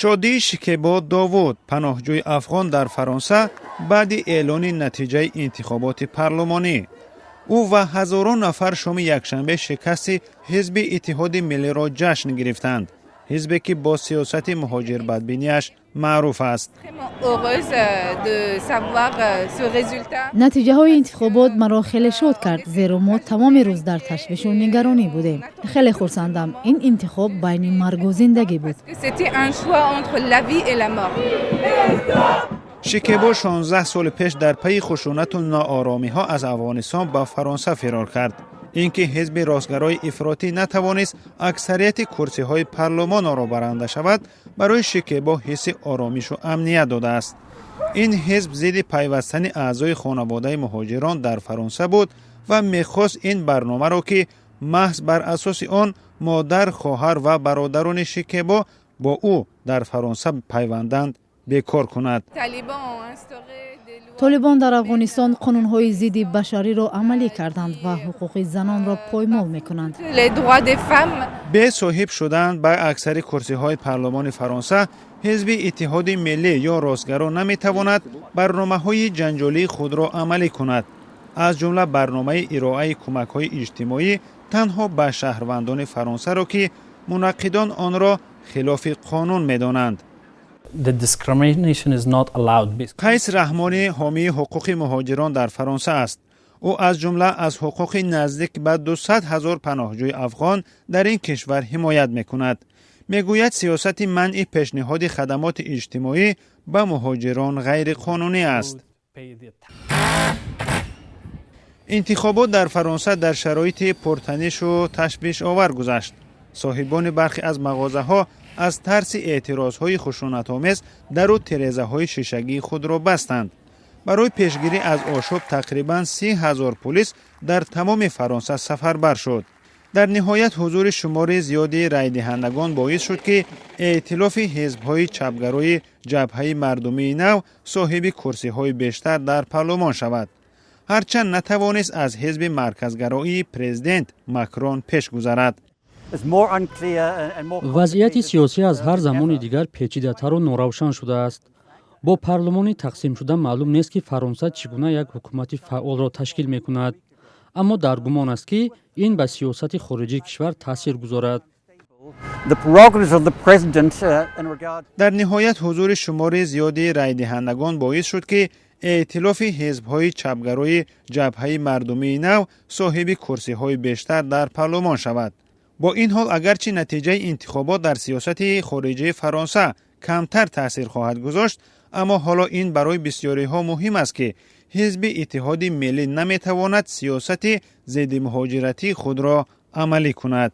Шодии Шикебо Довуд, паноҳҷӯи афғон дар Фаронса, баъди эълони натиҷаи интихоботи парлумонӣ. Ӯ ва ҳазорон нафар шоми якшанбе шикасти Ҳизби Иттиҳоди Миллиро ҷашн гирифтанд, ҳизбе ки бо сиёсати муҳоҷирбадбинияш маъруф аст. Натиҷаҳои интихобот маро хеле шод кард, зеро мо тамоми рӯз дар ташвишу нигаронӣ будем. Хеле хурсандам. Ин интихоб байни маргу зиндагӣ буд. Шикебо 16 соли пеш дар пайи хушунату нооромиҳо аз Афғонистон ба Фаронса фирор кард. Ин ки ҳизби ростгарои ифротӣ натавонист аксарияти курсиҳои парлумонро баранда шавад, барои Шикебо ҳисси оромишу амният додааст. Ин ҳизб зидди пайвастани аъзои хонаводаи муҳоҷирон дар Фаронса буд ва мехост ин барномаро, ки маҳз бар асоси он модар, хоҳар ва бародарони Шикебо бо ӯ дар Фаронса пайванданд, бекор кунад. Толибон дар Афғонистон қонунҳои зидди башариро амалӣ карданд ва ҳуқуқи занонро поймол мекунанд. Бесоҳиб шудан ба аксари курсиҳои парлумони Фаронса, Ҳизби Иттиҳоди Миллӣ ё ростгаро наметавонад барномаҳои ҷанҷолии худро амалӣ кунад, аз ҷумла барномаи ироаи кӯмакҳои иҷтимоӣ танҳо ба шаҳрвандони Фаронсаро, ки мунаққидон онро хилофи қонун медонанд. Қайс Раҳмонӣ ҳомии ҳуқуқи муҳоҷирон дар Фаронса аст. Ӯ аз ҷумла аз ҳуқуқи наздик ба 200 ҳазор паноҳҷӯи афғон дар ин кишвар ҳимоят мекунад. Мегӯяд, сиёсати манъи пешниҳоди хадамоти иҷтимоӣ ба муҳоҷирон ғайриқонунӣ аст. Интихобот дар Фаронса дар шароити пуртанишу ташвишовар гузашт. Соҳибони бархе аз мағозаҳо аз тарси эътирозҳои хушунатомез дару тирезаҳои шишагии худро бастанд. Барои пешгирӣ аз ошӯб тақрибан 30 ҳазор пулис дар тамоми Фаронса сафарбар шуд. Дар ниҳоят ҳузури шумори зиёди райдиҳандагон боис шуд, ки эътилофи ҳизбҳои чапгарои Ҷабҳаи мардумии нав соҳиби курсиҳои бештар дар парлумон шавад, ҳарчанд натавонист аз ҳизби марказгароии президент Макрон пеш гузарад. Вазъияти сиёсӣ аз ҳар замони дигар печидатару норавшан шудааст. Бо парлумони тақсимшуда маълум нест, ки Фаронса чӣ гуна як ҳукумати фаъолро ташкил мекунад, аммо дар гумон аст, ки ин ба сиёсати хориҷии кишвар таъсир гузорад. Дар ниҳоят ҳузури шумори зиёди райдиҳандагон боис шуд, ки эътилофи ҳизбҳои чапгарои Ҷабҳаи мардумии нав соҳиби курсиҳои бештар дар парлумон шавад. Бо ин ҳол, агарчи натиҷаи интихобот дар сиёсати хориҷии Фаронса камтар таъсир хоҳад гузошт, аммо ҳоло ин барои бисёриҳо муҳим аст, ки Ҳизби Иттиҳоди Миллӣ наметавонад сиёсати зиддимуҳоҷиратии худро амалӣ кунад.